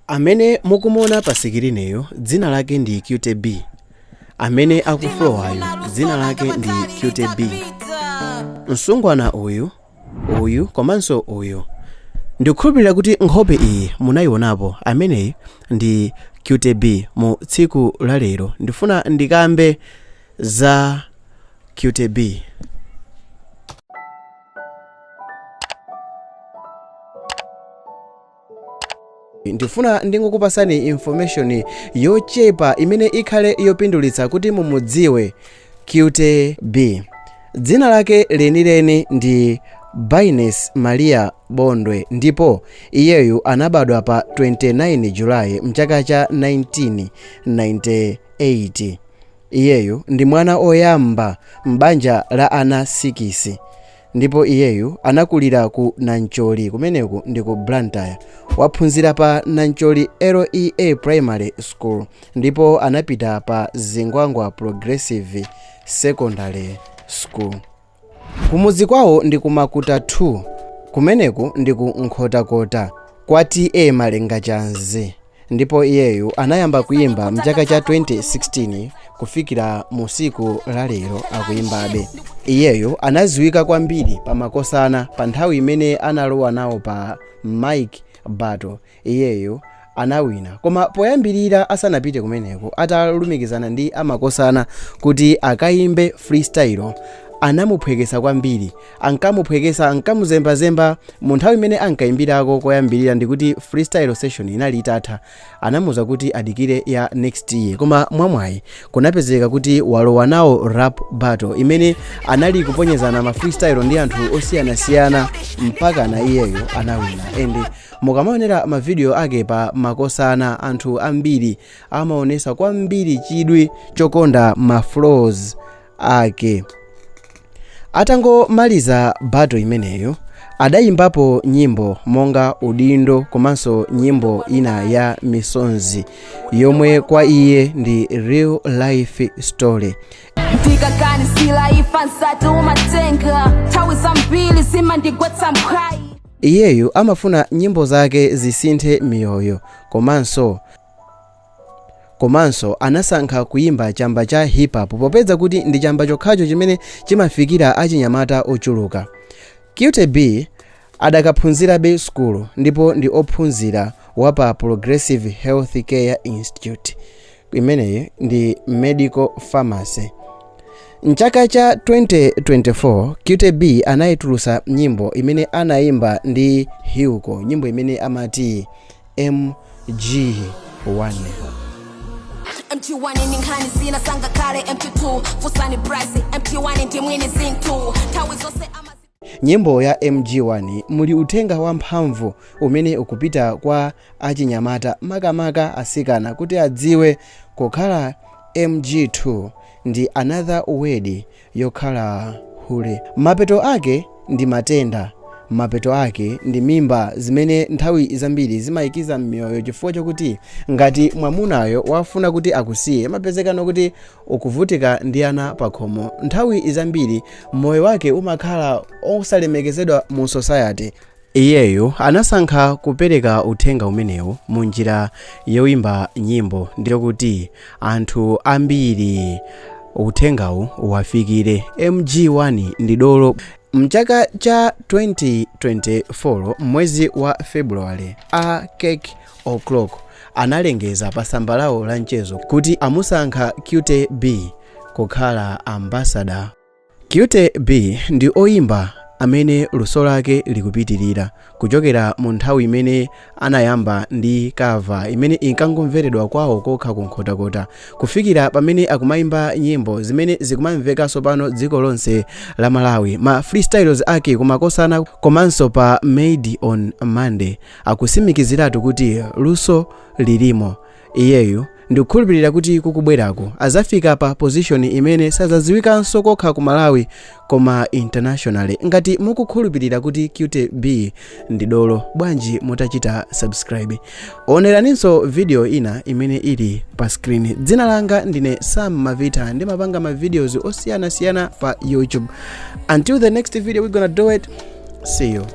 Amene mukumuona pa sikiliniyo dzina lake ndi Cute B. Amene akufulowayo dzina lake ndi Cute B. Msungwana uyu, uyu komanso uyu. Ndikukhulupirira kuti nkhope iyi munayionapo. Ameneyi ndi Cute B. Mu tsiku la lero ndifuna ndikambe za Cute B. Ndifuna ndingokupasani information yochepa imene ikhale yopindulitsa kuti mumudziwe Cute B. Dzina lake lenileni ndi Baines Maria Bondwe ndipo iyeyu anabadwa pa 29 July mchaka cha 1998. Iyeyu ndi mwana oyamba m'banja la ana sikisi ndipo iyeyu anakulira ku Nancholi, kumeneku ndi ku Blantyre. Waphunzira pa Nancholi LEA Primary School ndipo anapita pa Zingwangwa Progressive Secondary School. Kumudzi kwawo ndi ku Makuta 2, kumeneku ndi ku Nkhotakota kwa TA Malengachanzi ndipo iyeyu anayamba kuyimba mchaka cha 2016 kufikira mu siku la lero akuyimbabe. Iyeyu anadziwika kwambiri pa Makosana pa nthawi imene analowa nawo pa mic battle. Iyeyu anawina, koma poyambirira asanapite kumeneko, atalumikizana ndi amakosana kuti akayimbe freestyle, anamuphwekesa kwambiri. Ankamuphwekesa, ankamuzembazemba mu nthawi imene ankayimbirako koyambirira, ndikuti freestyle session inali itatha. Anamuuza kuti adikire ya next year, koma mwamwayi kunapezeka kuti walowa nawo rap battle imene anali kuponyezana ma freestyle ndi anthu osiyanasiyana mpaka na iyeyo anawina. And mukamaonera mavidiyo ake pa Makosana, anthu ambiri amaonesa kwambiri chidwi chokonda ma flows ake. Atangomaliza battle imeneyo, adayimbapo nyimbo monga Udindo komanso nyimbo ina ya Misonzi yomwe kwa iye ndi real life story. Ndikakanisila ifa nsati umatenga nthawi zambiri zimandigwetsa mphwayi. Iyeyu amafuna nyimbo zake zisinthe miyoyo, komanso anasankha kuyimba chamba cha hip hop popeza kuti ndi chamba chokhacho chimene chimafikira achinyamata ochuluka. Cute B adakaphunzirabe sukulu ndipo ndi ophunzira wa pa Progressive Health Care Institute, imeneyi ndi medical pharmacy. Mchaka cha 2024 Cute B anayitulusa nyimbo imene anayimba ndi Hilco, nyimbo imene amati MG1. MG1 ndi nkhani zina sangakhale MG2, fusani price. MG1 ndi mwini zinthu nthawi zonse ama Nyimbo ya MG1 muli uthenga wamphamvu umene ukupita kwa achinyamata, makamaka asikana, kuti adziwe kukhala MG2 ndi another word yokhala hule. Mapeto ake ndi matenda, mapeto ake ndi mimba zimene nthawi zambiri zimayikiza m'miyoyo, chifukwa chokuti ngati mwamunayo wafuna kuti akusiye, mapezekano kuti ukuvutika ndi ana pakhomo. Nthawi zambiri moyo wake umakhala osalemekezedwa mu society. Iyeyo anasankha kupereka uthenga umenewu mu njira yoimba nyimbo ndiyokuti anthu ambiri uthengawu uwafikire. MG1 ndi dolo. Mchaka cha 2024 mwezi wa February, a Cake O'Clock analengeza pa tsamba lawo la mchezo kuti amusankha Cute B kukhala ambassador. Cute B ndi oyimba amene luso lake likupitirira kuchokera mu nthawi imene anayamba ndi cover imene inkangomveredwa kwawo kokha ku Nkhotakota kufikira pamene akumayimba nyimbo zimene zikumamvekanso pano dziko lonse la Malawi. Ma freestyles ake kumakosana komanso pa Made on Monday akusimikiziratu kuti luso lilimo. Iyeyu ndikukhulupirira kuti kukubweraku azafika pa position imene sazadziwikanso kokha ku Malawi koma internationally. Ngati mukukhulupirira kuti Cute B ndi dolo, bwanji mutachita subscribe? Oneraninso video ina imene ili pa screen. Dzina langa ndine Sam Mavita, ndimapanga ma videos osiyanasiyana pa YouTube. Until the next video we gonna do it, see you.